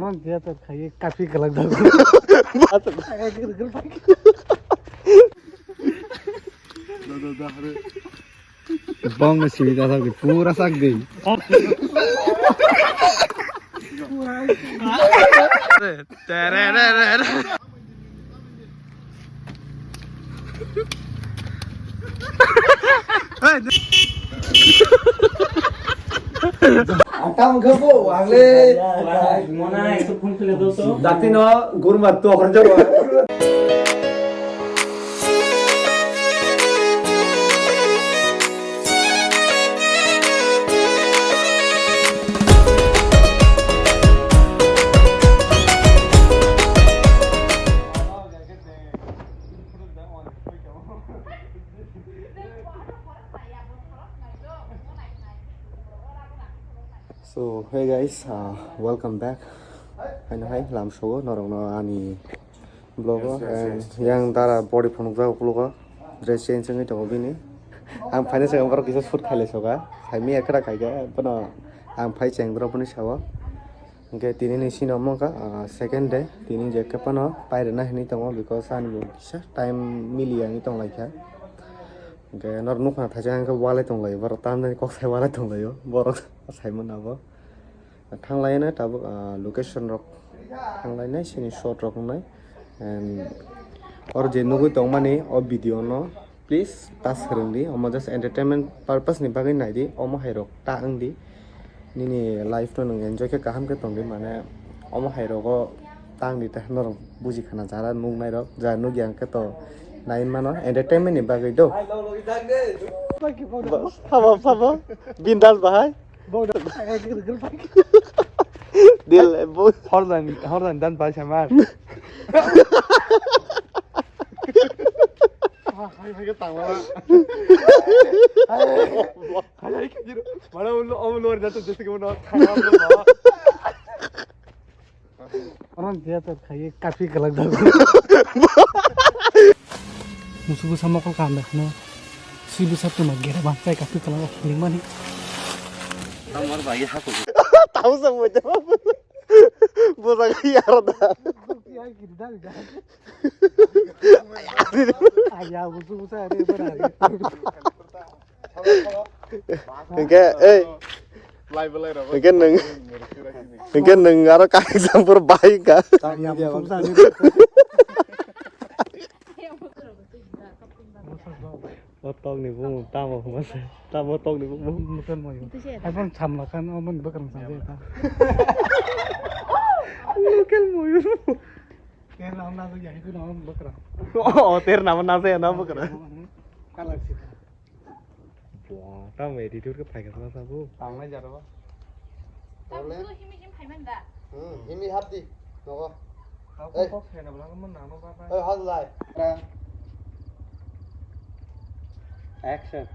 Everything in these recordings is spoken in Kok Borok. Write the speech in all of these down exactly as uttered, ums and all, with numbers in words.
Dia tak khai kafi galang dago. Bong simi ta sak di, pura sak di. Ang tamo khe bo, ang le. Mona, ekso phone khule do to. Dakti no, gurma to, khorja bo. So, hey guys, uh, welcome back. Haino hai, lam sogo, norokno ani vlog o, Yes, yes, and yes, yes. Yang dara body phunukjak ukologo, dress change wngwi tongo bini. Ang phaina swkang borok kisa shoot khailai soka, saimanya kwrak khaikhe, bono ang phai cheng borok bini sao. Hwnkhe tini ni sini omo wngkha, ah, second day, tini je khe phano pairwna hinwi tongo, because ani bo kisa time miliya wngwi tonglaikha. Hwnkhe norok nukha thaisa hwnkhe walai tonglaio, borok tamni kok sai walai tonglaio, borok saimano abo. Thanglaino tabuk, ah, location rok thanglainai, sini shot rok wngnai. And oro je nugwi tongmani o video no, please ta swrwngdi, omo just entertainment purpose ni bagwi naidi, omo hai rok ta wngdi, nini life no nwng enjoy khe kaham khe tongdi, mane omo hai rogo ta wngdi ta norok buji khana jara nuknai rok, ja nukya hwnkhe to nai mano entertainment ni bagwi do. Sabo, sabo, bindas bahai. Dil, eh, bo- Hordan, hordan dan pai samar. Hai, hai, tangla. Hai, hai, hai, kajiro. Mana ulo, ulo, ulo, jatuh, jatuh, kemana? Tangla, baba. Orang dia tak kaya kafi galak dagu. Musuh sama kau kanda, no. Si bisa tu mag gera bang, saya kafi galak, lima ni. Tamar bagi haku. Tahu semua jawab. Bosa kaya arda. Ayah, musuh, musuh, ada yang berani. Hingke, eh. Hingke neng, hingke neng aro kaisa pur bai ka. O tok ni bumung tamo hwnma se, tamo tok ni bumung. Mukan moyo. Abang samla kan, o man bakar samla ta. Mukan moyo. Ter nama nasa ya, itu nama bakar. O ter nama nasa ya, nama bakar. Kalar sih. Wah, tamo attitude ke phai ka sa bu. Tangnai jaro ba. Problem? Himi him phai man da. Hmm, himi hap di. Nogo. Kau kok kok kena belakang mana nama apa? Eh, hal lai. Action.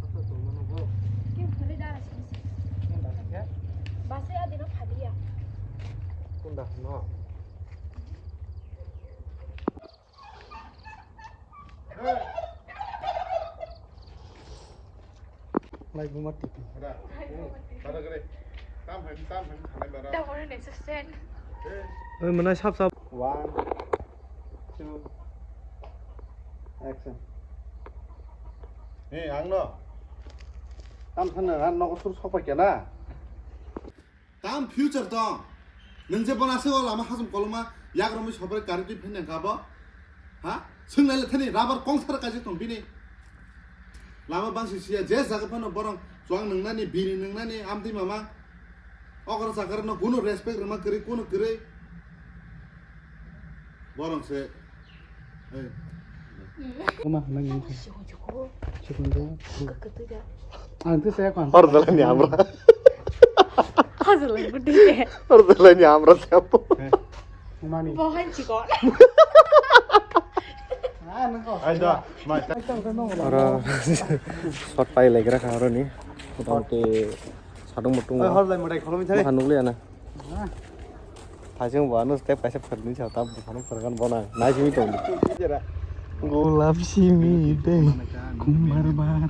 Apa tuh mana bu? Kim kali darah sini sih. Kim bahasa ya? Bahasa ya di mana dia? Kunda no. Lai buma tipi. Oi, mana sap sap. One, two, action. Hey, ang no. Tam sana ran no sur sopa kena. Tam future tong. Nwng je bona se o lama hajum koloma yak romwi sobre kari twi phin nang kabo. Ha? Swnglai le thani rubber kong sar kaijak tong bini. Lama bangsi siya je jaga phano borong chuang nwngnani, bini nwngnani, amtwi mama. Okra chakra no kuno respect rwma kwrwi, kuno kwrwi. Borong se. Hey. Koma hwnna nini khe. Sikon khe. Ang khe saya kwan. Hor dalai ni amra. Hor dalai ni amra. Hor dalai ni amra siya po. Mani. Bohan sikon. Ah, nang kau. Ai da, mai. Oro shot pai legra kha oro ni. Motamoti sadung mutung. Hor dalai mutai kholomwi thari. Maha nukliya na. Thaising bo ano step kaisa phwrwngni sa ta buphano phwrwngkhan bono naisingwi tongdi. Golap simi de kumbar bar.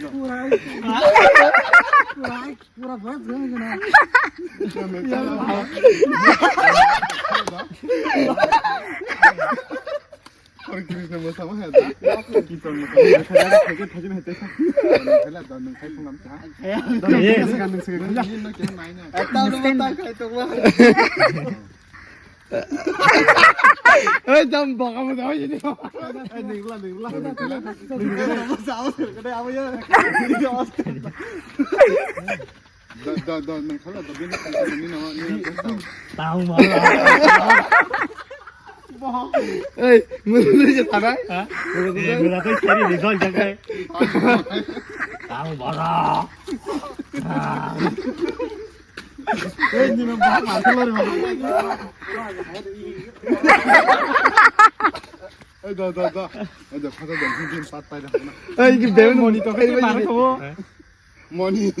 Pura, pura, pura, pura. Hare Krishna mosa mo hai da. Kirtan mosa mo hai da. Thajin hai tesa. Hai la don nung khai phung am cha. Don nung khai phung am cha. Ni no khe mai na. Ekta no ta khai to ma. Ei jam baka mo jai ni. Ei ningla ningla. Ningla mo sa mo kade abo ya. Da da da nung khala da bin khala ni na ni. Tao ma. Ei, mulu je tanai. Ha? Mulu je tanai. Mulu je tanai. Tao ma. Ei, nino ba ma ko lori ma. Ei, da da da. Ei, da phata da hin hin pat pai da. Ei, ki be moni to kai ma ko. Moni.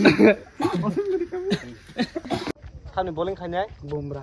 Thani bowling khainai? Bumra.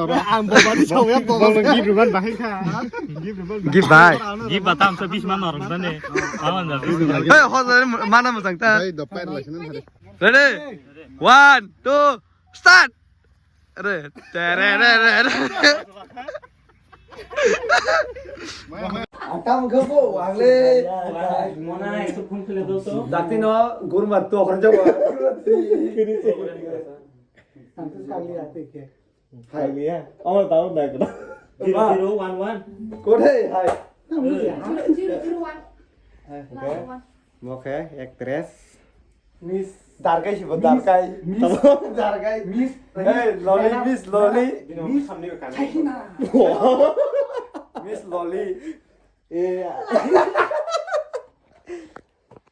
noro. Ang boba ni chong ya boba. Bolo gift ruban bahai kha. Gift ruban. Gift bai. Gift batam sa bis man norok dane. Awan da. Hey, hoza mana mujang ta. Dai do pair laksana hari. Ready? One, two, start. Re, tere, re, re, re. Atam ke bo wangle. Monai, itu phone khule do to. Dati no gurma to khorja bo. Antu kali ate ke. Hai. Kali ya. Awal tahun dah kena. Zero zero one one. Kode hai. Zero zero one. Hai. Oke. Moke actress. Miss Darkai sibo Darkai. Miss Darkai. Miss. Hey, Loli, Miss Loli. Miss China. Miss Loli. Eh.